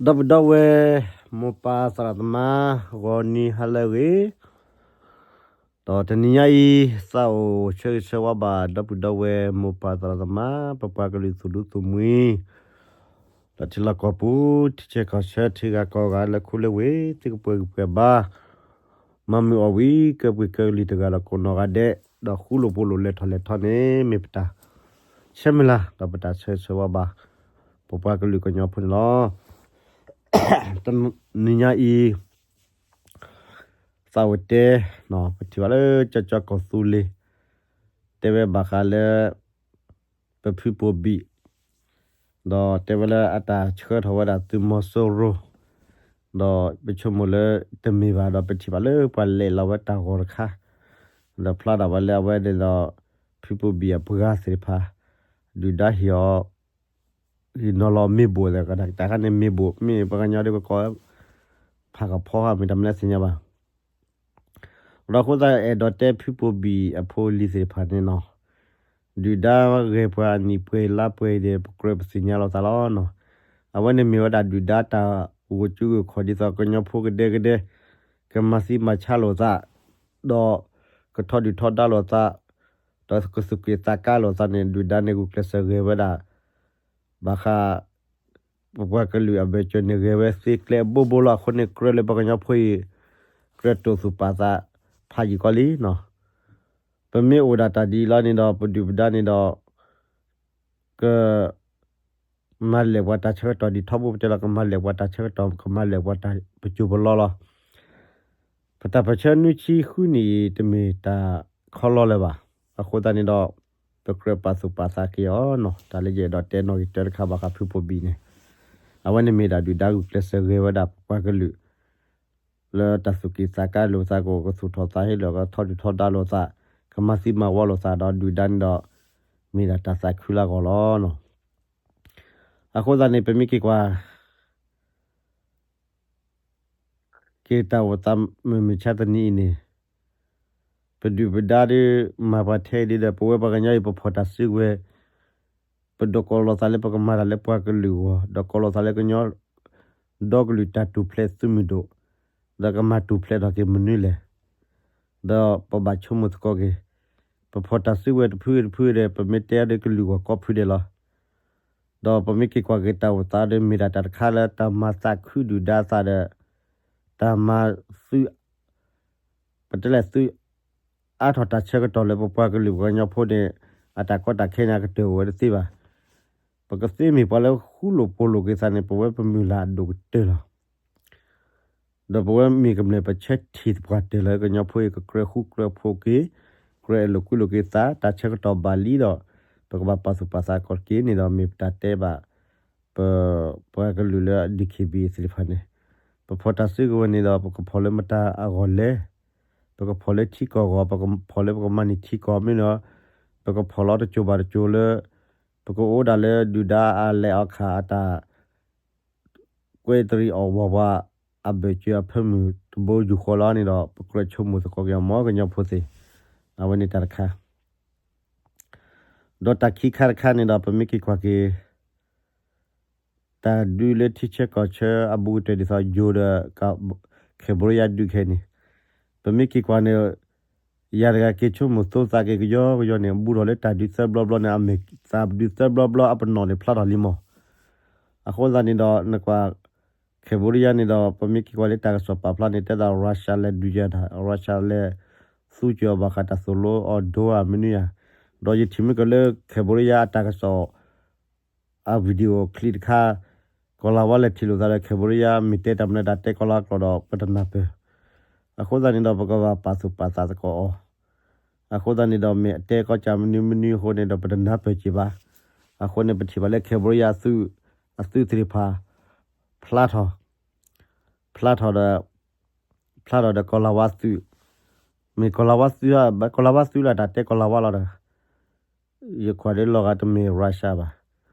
ဒီပုၢ်ဒီဝဲၢ် မိၢ်ပၢ်သရၣ်သမါ ဂီၤနံၤဟါလၢအဂ့ၤ, ဒီးတနံၤညါအံၤ သးအိၣ်ဆၢဂ့ၤဆၢဝါဘၣ် ဒီပုၢ်ဒီဝဲၢ် မိၢ်ပၢ်သရၣ်သမါ ပပှၤကလုာ်သူၣ်ဒူသူၣ်မှံ ဒီးထံလီၢ်ကီၢ်ပူၤ ထံဆၢကီၢ်ဆၢ ထံဂၤကီၢ်ဂၤ လၢခူလၢဝ့ၢ် သုကပှဲၤဂံၢ်ပှဲၤဘါ မၤမုာ်အီၣ်ဝံၤ ကၢပှ့ၤကၢကလံၤတဂၤဒီးကိးနီၢ်ဂၤဒဲး, ဒီးဃူလိာ်ဖိးလိာ်လဲၤထီၣ်လဲၤထီန့ၣ် မ့ၢ်ပတၢ်ဆၢဂ့ၤဆၢဝါဘၣ် ပပှၤကလုာ်ကညီဖိန့ၣ်လီၤ. တနံၤညါအံၤ သးအိၣ်တဲ ပထံၣ်ဘၣ်လၢကၠီကၠီကီၢ်သူလ့ၤ တဲဝဲဘၣ်ဃးလၢ ပဖုပိာ်ဘံၣ် ဒီးတဲဝဲလၢအတၢ်ဆှၢထီၣ်ဝဲဒၣ်သုးမီၤစိရိၤ, ဒီးပဆိကမိၣ်လၢတမ့ၢ်ဘၣ် ဒီးပထံၣ်ဘၣ်လၢပှၤလဲၤလီၤဝဲတၢ်ဂီၤတခါ, ဒီးဖျါဒၣ်ဝဲလၢအဝဲန့ၣ်ဒီး ဖုပိာ်ဘံၣ်အပှၤသ့ၣ်တဖၣ် ဒုၣ်ဒါဟ့ၣ်အီၤ ဟ့ၣ်နီၤလီၤမ့ၢ်ဘိၣ်သ့ၣ် တၢ်ခါန့ၣ် မ့ၢ်ဘိၣ် မ့ၢ်ပှၤကညီဒ်ကကိး ဖးကဖီမ့ၢ်တၢ်မနုၤသ့ၣ်ညါဘၣ်. ဒီးအဃိသတး အဲၣ်ဒိးတဲဖုပိာ်ဘံၣ်အဖိအလံၤသ့ၣ်တဖၣ်န့ၣ်နီၤ, ဒုၣ်ဒါဂဲၤပှၤအနံၣ်ပှဲၤလါပှဲၤဒီး ပကြၢးပသ့ၣ်ညါလိာ်သးလီၤနီၤ. အဝဲန့ၣ်မ့ၢ်ဝဲဒၣ်ဒုၣ်ဒါတၢ်ဂီၤစုဂီၤခီၣ်ဒ်သိးကညီဖိကဒဲကဒဲ ကမၤသံမၤဆါလိာ်သး, ဒီးကထီဒုၣ်ထီဒါလိာ်သး, ဒီးကသူၣ်က့ၣ်သးကါလိာ်သးန့ၣ် ဒုၣ်ဒါန့ၣ်ဂုာ်ကျဲးစၢးဂဲၤဝဲဒၣ် ဘၣ်ဃး ပပှၤကလုာ်အဘၢၣ်စၢၤန့ၣ် ဂဲၤဝဲသ့ကျဲအဘိဘိလီၤ. အဃိန့ၣ် ကြၢးလၢပှၤကညီဖိအံၤ ကြၢးတိာ်သူၣ်ပာ်သးဖးယံာ်ကီးလံနီၤ. ပမ့ၢ်အိၣ်ဒၣ်တၢ်ဒ်အံၤလီၤန့ၣ်ဒီး ပဒုၣ်ပဒါန့ၣ်ဒီး က မၤလဲၢ်ပှၤတၢ်ဆၢကတီၢ်ဒ်ထီဘိပတဲလီၤ, ကမၤလဲၢ်ပှၤတၢ်ဆၢကတီၢ် ကမၤလဲၢ်ပှၤတၢ်ပစိၤပလီလီၤ. ပတၢ်ပၢၢ်ဆၢနွံဆံဃုနံၣ်အံၤ တမ့ၢ်တၢ်ခီလီလၢၤဘၣ်. အဃိသတးန့ၣ်ဒီး ပကြၢးပာ်သူၣ်ပာ်သးက့ၤအီၤနီၤ. တၢ်လၢယအဲၣ်ဒိးတဲနီၣ်ဂံၢ်တၢတခါဘၣ်ဃးဖုပိာ်ဘံၣ်န့ၣ် အဝဲန့ၣ်မ့ၢ်ဒၣ်ဒုၣ်ဒါဂုာ်ကျဲးစၢးဂဲၤဝဲဒၣ်ပပှၤကလုာ် လၢတၢ်သူၣ်က့ၣ်သးကါလိာ်သးကအိၣ် ကသူၣ်ထီၣ်သးဟ့လိာ် ကထီဒုၣ်ထီဒါလိာ်သး ကမၤသံမၤဝီလိာ်သးဒီးဒုၣ်ဒါန့ၣ်ဒီး မ့ၢ်ဒၣ်တၢ်သးခုလၢအဂီၢ်လီၤနီၤ. အဃိသတးန့ၣ် ပမ့ၢ်က့ၤကွၢ် က့ၤတၢ်အိၣ်သးမုၢ်မဆါတနံၤအံၤန့ၣ် ပဒုၣ်ပဒါဒ် မၤပှၤထဲအံၤဒ်ဒီး ပဝဲပှၤကညီအံၤ ပဖီၣ်တၢ်စုကဝဲၤ ပဒိးကိးလီၤသးလၢပကမၤတၢ်လၢပှၤကလုာ်အဂီၢ် ဒီးကိးလီၤသးလၢကညီ ဒီကလုာ်တၢ်ထူၣ်ဖျဲးသုးမုၢ်ဒိၣ်, ဒီးကမၤထူၣ်ဖျဲးထီၣ်က့ၤမနုၤလဲၣ်. ဒီးပဘၣ်ဆိကမိၣ်သကိးက့ၤ, ပဖီၣ်တၢ်စုကဝဲၤတဖုတဖုဒီး ပမ့ၢ်တဲအီၤဒီးကလုာ်ဂီၢ်ကီဖုဒဲးလီၤ. ဒီးပမ့ၢ်က့ၤကွၢ်က့ၤတၢ်အိၣ်သးဒီး မ့ၢ်ဒၣ်တၢ်တခါလၢတၢ်မၤသးခုဒုၣ်ဒါသးဒီး တၢ်မၤသု ပတဲလဲၣ်သု အါထီၣ်တၢ်ဆၢကတီၢ်လၢပပှၤကလုာ်ပှၤကညီဖိန့ၣ် အတၢ်ကီတၢ်ခဲန့ၣ် အကတၢၢ်အိၣ်ဝဲတသ့ဘၣ်. ပကသ့မ့ၢ်ပှၤလၢဃူလိာ်ဖိးလိာ်က့ၤသးန့ၣ် ပဝဲပမုၢ်လၢ်အဒိၣ်ကတၢၢ်လီၤ. ဒီးပဝဲမ့ၢ်ကမျၢၢ်ပဆၢထံၣ်သပှၢ်တၢၢ်လၢကညီဖိအံၤ ကကြၢးဃူကြၢးဖိးက့ၤ, ကြၢးအဲၣ်လိာ်ကွံလိာ်က့ၤသး တၢ်ဆၢကတီၢ်ဘၣ်လံဒီး ပကဘၣ်ပာ်သူၣ်ပာ်သးကီးတက့ၢ်န့ၣ်ဒီး မ့ၢ်ပတၢ်တဲဘၣ် ပပှၤကလုာ်လၢ ဒီက့ဘံၣ် သ့ၣ်တဖၣ်န့ၣ်, ပဖီၣ်တၢ်စုကဝဲၤန့ၣ်ဒီး ပကဖီၣ်လၢမတၤအဂီၢ်လဲၣ်. ပကဖီၣ်လၢထံကီၢ်အဂီၢ်, ပကဖီၣ်လၢပကမၤန့ၢ်ထံကီၢ်မ့ၢ်ဒီး ပကဖီၣ်လီၤတစိၤဘၣ်တစိၤလၢ ပကအိၣ်ဒၣ်လၢဒုၣ်ဒါအလဲၤအခၣ်အတၢ် ကွဲတရံးအီၣ်ဝီၤပှၤအဘၢၣ်စၢၤအဖၢမုၢ်တဘိယူၢ်ဃီလီၤန့ၣ်ဒီး ပကြၢးဆိကမိၣ်သကိးက့ၤအီၤ မ်ကညီဖိသ့ၣ်, အဝဲန့ၣ်တၢ်တခါ ဒီးတၢ်ခံခါတခါန့ၣ်ဒီး ပမ့ၢ်က့ၤကွၢ်က့ၤ တၢ်ဒုးလၢထံဆၢကီၢ်ဆၢအဘူးကတၢၢ်ဒ်သိး ယိၤဒီး Cambodia ဒုးခဲအံၤန့ၣ်, ပမ့ၢ်က့ၤကွၢ်န့ၣ် ယၤတဂၤက့ၤဆိကမိၣ်သိသးက့ၤကယီကယီန့ၣ် ဘူးထီၣ်လၢတၢ်ဒုးသၢဘျီဘျီန့ၣ် အမ့ၢ်သးဒုးသၢဘျီဘျီအပနီၣ်န့ၣ်ဖျါထီၣ်လံမီၢ်. အဃိသတးန့ၣ်ဒီး နကွၢ် Cambodia န့ၣ်ဒီး ပမ့ၢ်က့ၤကွၢ်လၢတၢ်ကစီၣ်ပာ်ဖျါန့ၣ် တဲဒၣ် Russia လဲၤဒုးယၤတၢ် Russia လဲၤသူက့ၤအီၤဘၣ်ဃးတၢ်သိၣ်လိအီၤဒိဧါမနုၤဧါ. ဒီးယထံၣ်မ့ၢ်ကလၢ Cambodia အတၢ်ကစီၣ် အ video clip တခါ ကီၢ်လၤဝါလဲၤထံၣ်လိာ်သးဒီး Cambodia မ့ၢ်တဲတၢ်မနုၤတၢ်တဲကီၢ်လၤဝါကျိာ်ဒီး ပတနၢ်ပၢၢ်. အဃိသတးန့ၣ်ဒီး ပကဘၣ်ပာ်သူၣ်ပာ်သးသကိးအီၤ. အဃိသတးန့ၣ်ဒီး မ့ၢ်အတဲကီၢ်ကၢ်မနုၤမနုၤအဃိန့ၣ်ဒီး ပတနၢ်ပၢၢ်က့ၤဘၣ်. အဃိန့ၣ် ပထံၣ်ဘၣ်လၢ Cambodia အသုး အသုးသ့ၣ်တဖၣ် ဖျါထီၣ် ဖျါထီၣ်ဒီး ဖျါထီၣ်ဒီးကီၢ်လၤဝါသုး, မ့ၢ်ကီၢ်လၤဝါသုးဧါ ဘၣ်ကီၢ်လၤဝါသုးလၢတၢ်တဲကီၢ်လၤဝါလီၤဒီး ယကွၢ်ဒီးလီၤဂာ်တမ့ၢ် Russia ဘၣ်.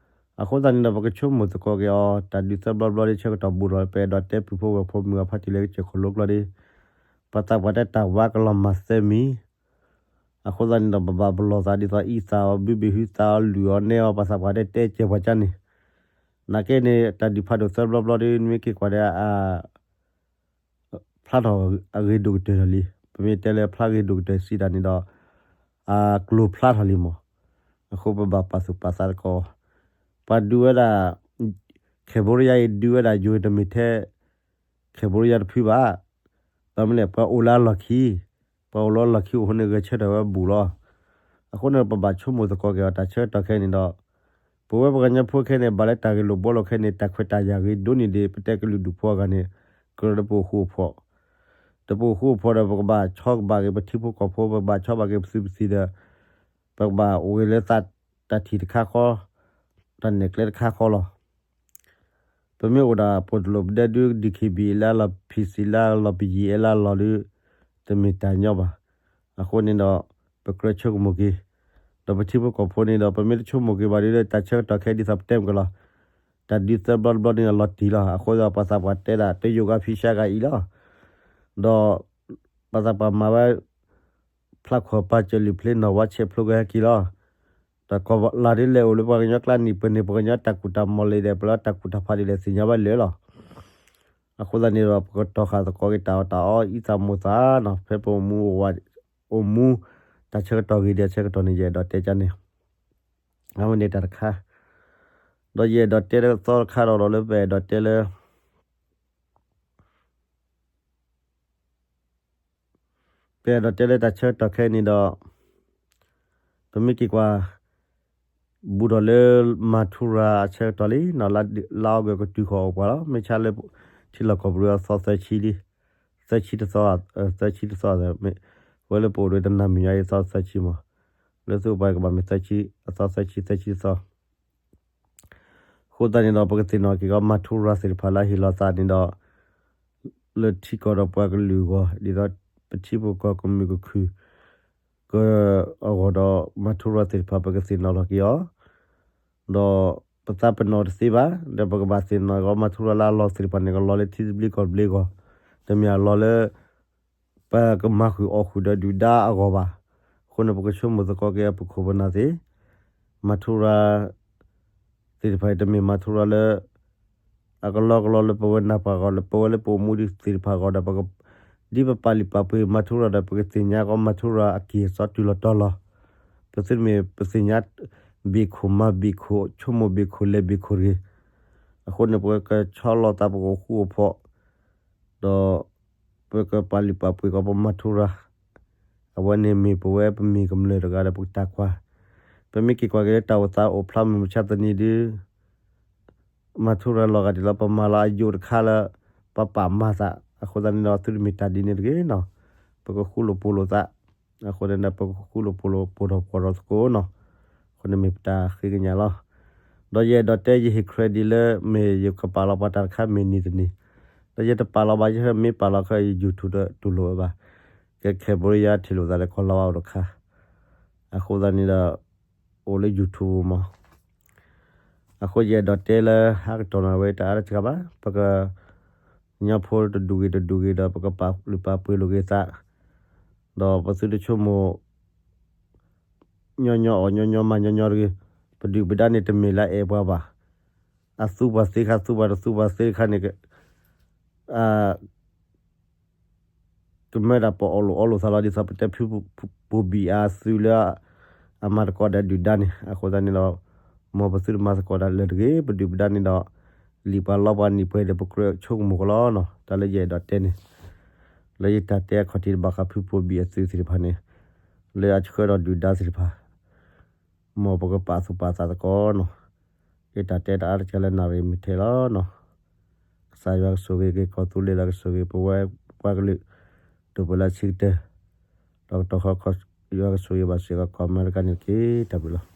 အဃိသတးန့ၣ်ဒီး ပကဆိကမိၣ်သကိးက့ၤအီၤ တၢ်ဒုးသၢဘျီဘျီဒ်ဆၢကတီၢ်ဘူးထီၣ်လၢ ပအဲၣ်ဒိးတဲပုၢ်ဖိဝဲၢ်ဖိမုၣ်အဖါတံၢ်လၢကစၢၢ်ခိၣ်လိကျီဒီး ပသးပှၢ်တဲတၢ်ဝါကလီၤမၢ်သၢမံၤ အဃိသတးန့ၣ်ဒီး ပဘၣ်ပလီၢ်သးဒ်သိးအံသးအီၤ ဘုဘ့ၣ်ဟုသးအီၤ လုၢ်အီၤနဲအီၤ ပသးပှၢ်တဲတဲကဲပှၤကၢ်န့ၣ်, နာ်က့န့ၣ် တၢ်ဒုးဖးဒိၣ်သၢဘျီဘျီဒီး နမ့ၢ်က့ၤကွၢ်ဒီး ဖျါထီၣ်အဂ့ၤဒိၣ်ကတၢၢ်လီၤလံ. ပမ့ၢ်တဲလၢဖျါဂ့ၤဒိၣ်ကတၢၢ်စံးတၢ်န့ၣ်ဒီး အကျိၤဖျါထီၣ်လံမး. အဃိပဘၣ်ပာ်သူၣ်ပာ်သးသကိး, ပှၤဒုးဝဲဒၣ် Cambodia အံၤဒုးဝဲဒၣ်ယိၤတမ့ၢ်ထဲ Cambodia တဖုဘၣ်. ဘၣ်မနုၤလဲၣ် ပှၤအိၣ်လၢအလီၢ်ခံ, ပှၤအိၣ်လၢအလီၢ်ခံအဃိန့ၣ် ဂဲၤဆၢထၢၣ်ဝဲဘူးလီၤ. အဃိန့ၣ် ပဘၣ်ဆိကမိၣ်သကိးက့ၤအီၤ တၢ်ဆၢကတီၢ်ခဲအံၤန့ၣ်ဒီး ပဝဲပှၤကညီဖိခဲအံၤန့ၣ် ဘၣ်လၢတၢ်ဂ့ၢ်လိာ်ဘှီလိာ်ခဲအံၤန့ၣ် တၢ်ခွဲးတၢ်ယာ်ဂ့ၤဒိၣ်န့ၢ်ဒံး ပတဲကလုာ်ဒူၣ်ဖိအဂၤန့ၣ် ကြၢးလၢပအိၣ်ဃူအိၣ်ဖိး, တပအိၣ်ဃူအိၣ်ဖိးဒီး ပကဘၣ်ဆီကဘၣ်က့ၤပထံဖိကီၢ်ဖိ, ပကဘၣ်ဆီဘၣ်က့ၤပသုးပသံၣ်ဒီး ပကဘၣ်အိၣ်ဂ့ၤလၢသးတၢ်ထံၣ်တခါဃီ, တၢ်နဲၣ်ကျဲတခါဃီလီၤ. ပမ့ၢ်အိၣ်ဒၣ်ပိာ်တလိာ်ပဒဲဒု DKBA လၢအလီၢ် PC လၢအလီၢ် ပယံၤအဲလၢအလီၢ်ဒီး တမ့ၢ်တၢ်ညီဘၣ်. အဃိန့ၣ်ဒီး ပကြၢးဆိကမိၣ်က့ၤ, ဒီးပထံဖိကီၢ်ဖိန့ၣ်ဒီး ပမ့ၢ်တဆိကမိၣ်က့ၤဘၣ်ဒီး တၢ်ဆၢကတီၢ်ခဲအံၤဒ်သိးပတဲမ့ၢ်ကလီၤ. တၢ်ဒုးသၢဘျီတဘျီန့ၣ်အလီၤတံၢ်လီၤ. အဃိဒီးပှၤသးပှၢ်တဲဒၣ် တယိာ်ဂၤဖံးဆါဂၤအံၤလီၤ. ဒီး ပှၤသးပှၢ်မၤဝဲ ဖျါခီၣ်ပာ်စၢၤလံာ်ဖျ့နီၣ်ဝါဆဲးဖျိကဟဲက့ၤလီၤ. တၢ်ကီၢ်လၢ်ဒ်လဲၣ်အိၣ်လၢပှၤကညီကျါန့ၣ် ပန့ၣ်ပှၤကညီတၢ်ကူၣ်တၢ်မီၤလၢဒဲး ပလၢတၢ်ကူၣ်တၢ်ဖးဒ်လဲၣ်သ့ၣ်ညါဝဲလၢာ်လီၤ. အဃိသတးန့ၣ်ဒီး ပကတီၤဃာ်သကိးက့ၤတၢ်အီၣ်တၢ်အီ အံသးမိၢ်သးနီၤ ဖဲပအိၣ်မူ အိၣ်မူ တၢ်ဆၢကတီၢ်ဂ့ၤဒံးအဆၢကတီၢ်န့ၣ် ယအဲၣ်ဒိးတဲကန့ၣ် အဝဲန့ၣ်တၢ်တခါ, ဒီးယအဲၣ်ဒိးတဲလၢသီတခါဒီး ဒီးလၢပအဲၣ်ဒိးတဲလၢ ပအဲၣ်ဒိးတဲလၢတၢ်ဆၢကတီၢ်ခဲအံၤန့ၣ်ဒီး ပမ့ၢ်က့ၤကွၢ် ဘူးထီၣ်လၢ မၤထူရၤအဆၢကတီၢ်လံနီၤ, လါအီကူးကတုၤဃီၤအိၣ်ပှၤလီၤ. မ့ၢ်ဆါလၢ ထံလီၢ်ကီၢ်ပူၤအသီသၢဆံလံ, သၢဆံတသီ, သၢဆံတသီ, ဝဲလၢပအိၣ်ဒံးတနၤမံၤညါအံၤသီသၢဆံမး, လၢသုပှၤကဘၣ်မ့ၢ်သၢဆံ, အသီသၢဆံ သၢဆံတသီ အဃိသတးန့ၣ်ဒီး ပကသ့ၣ်နီၣ်က့ၤကီး မၤထူရၤသ့ၣ်တဖၣ်လၢအဟ့ၣ်လီၤသးန့ၣ်ဒီး လၢထံကီၢ်ဒီးပှၤကလုာ်အဂီၢ် ဒ်သိးပထံဖိကီၢ်ကမုာ်ကခုၣ် ကအဂီၢ်ဒီး မၤထူရၤသ့ၣ်တဖၣ် ပကသ့ၣ်နီၣ်လီၤက့ၤအီၤ, ဒီးပသးပ့ၤနီၣ်တသ့ဘၣ်, ဒီးပကဘၣ်သ့ၣ်နီၣ်ကီး မၤထူရၤလၢအလီၢ်သ့ၣ်တဖၣ်န့ၣ် ကလီၤလၢထံသဘျ့ကီၢ်သဘျ့အဂီၢ်, တမ့ၢ်အလီၢ်လၢ ပကမၤဃုာ်အီၣ်ဃုာ်ဒီးဒုၣ်ဒါအဂီၢ်ဘၣ်. အဃိန့ၣ် ပကဆိကမိၣ်သကိးက့ၤအပခိၣ်ပနၢ်သ့ၣ်, မၤထူရၤ သ့ၣ်တဖၣ်အံၤ တမ့ၢ်မၤထူရၤလၢ အကလီကလီလၢပဝဲနၢ်ပှၤဂီၢ် လၢပဝဲလၢပအိၣ်မူဒံးသ့ၣ်တဖၣ်အဂီၢ်ဒီး ပက ဒ်ပပာ်လုၢ်ပာ်ပှ့ၤမၤထူရၤဒီး ပကသ့ၣ်ညါကီးမၤထူရၤအက့ၢ်အစီတုၤလီၤတီၤလီၤ. ပသုတမ့ၢ်ပသ့ၣ်ညါ ဘ့ၣ်ခိၣ်မၤဘ့ၣ်ခိၣ် ဆိကမိၣ်ဘ့ၣ်ခိၣ်လဲၤဘ့ၣ်ခိၣ်တဂ့ၤ. အဃိန့ၣ် ပကဆီလီၤသး ပကအိၣ်ဃူအိၣ်ဖိး ဒီး ပကပာ်လုၢ်ပာ်ပှ့ၤကီး ပမၤထူရၤ, အဝဲန့ၣ်မ့ၢ်ပဝဲပမ့ၢ်ကမျၢၢ်တဂၤဒီး ပကတၢ်ကွၢ်. ပမ့ၢ်က့ၤကွၢ်က့ၤလၢတၢ်အိၣ်သးအိၣ်ဖျါမုၢ်မဆါတနံၤဒု မၤထူရၤလီၤဂာ်ဒ်လီၤ ပမၤလီၤအယိာ်တခါလၢ ပပာ်မၤသး. အဃိသတးန့ၣ်ဒီး သုတမ့ၢ်တၢ်ဒ်န့ၣ်တဂ့ၤနီၤ, ပကဃူလိာ်ဖိးလိာ်သး. အဃိန့ၣ်ဒီး ပကဃူလိာ်ဖိးလိာ်ပိာ်ထီၣ်ပှီၤထီၣ်သကိးနီၤ. အဃိန့ၣ်မ့ၢ်ပတၢ်ဃ့ကညးလီၤ. ဒီးယအဲၣ်ဒိးတဲ ယဟ့ၣ် credit လၢ မ့ၢ်ယကပာ်လီၤပှၤတၢ်တခါမ့ၢ်နံၤတနံၤ, ဒီးယတပာ်လီၤဘၣ် ယမ့ၢ်ပာ်လီၤခဲအံၤ YouTube တတူၢ်လိာ်ဝဲဘၣ်. ကဲ Cambodia ထံၣ်လိာ်သးလၢကီၢ်လီၤဝါအိၣ်တခါ, အဃိသတးန့ၣ်ဒီး အိၣ်လၢ YouTube မး. အဃိယအဲၣ်ဒိးတဲလၢ ဟးကတီၢ်နၣ်ဝဲတၢ်အါတက့ၢ်ဘၣ်, ပကညီဖိတဒူၣ်ဂ့ၤတဒူၣ်ဂ့ၤဒီး ပကပာ်လုၢ်ပာ်ပှ့ၤလိာ်က့ၤသး, ဒီးပသုတဆိကမိၣ် ညီညီအီၣ်ညီညီမၤညီညီတဂ့ၤ. ပဒုၣ်ပဒါန့ၣ်တမ့ၢ်လၢအအဲၣ်ပှၤဘၣ်. အသူပှၤသ့ခါ သူပှၤတသူပှၤသ့တခါန့ၣ် ကမၢဒၣ်ပအီၣ်လိာ်အီလိာ်သးလီၤ. ဒ်သိးပတဲဖု ပူၤဘံၣ်အသုးလၢ အမၤသကိးဒီးဒုၣ်ဒါန့ၣ် အဃိသတးန့ၣ်ဒီး မ်ပသုတမၤသကိးတၢ်လၢာ်တဂ့ၤ. ပဒုၣ်ပဒါန့ၣ်ဒီး လံာ်ပှၤလီပှၤနံၣ်ပှဲၤဒီး ပကြၢးဆိကမိၣ်ကလီနီၤ. တၢ်လၢယအဲၣ်ဒိးတဲန့ၣ် လၢယတၢ်တဲအခီၣ်ထံးတဘၣ်ဃးဖု ပူၤဘံၣ်အသုးသ့ၣ်တဖၣ်န့ၣ် လၢအဆှၢဒီးဒုၣ်ဒါသ့ၣ်တဖၣ် မ်ပကပာ်သူၣ်ပာ်သးသကိးနီၤ. ယတၢ်တဲတၢ်အါတက့ၢ်လၢနၣ်ရံၣ်မ့ၢ်ထဲလီၤနီၤ. ကစၢ်ယွၤကဆိၣ်ဂ့ၤက့ၤ ကီၢ်သူလ့ၤဒီးကဆိၣ်ဂ့ၤ ပဝဲပှၤကလုာ် ဒိၣ်ပလၢဆံးကတၢၢ် ဒီးကတီၢ်ဃီ ယွၤကဆိၣ်ဂ့ၤဘၣ်စ့ၢ်ကီးကီၢ်အမဲရကၤန့ၣ်တက့ၢ်. တၢ်ဘျုးလီၤ.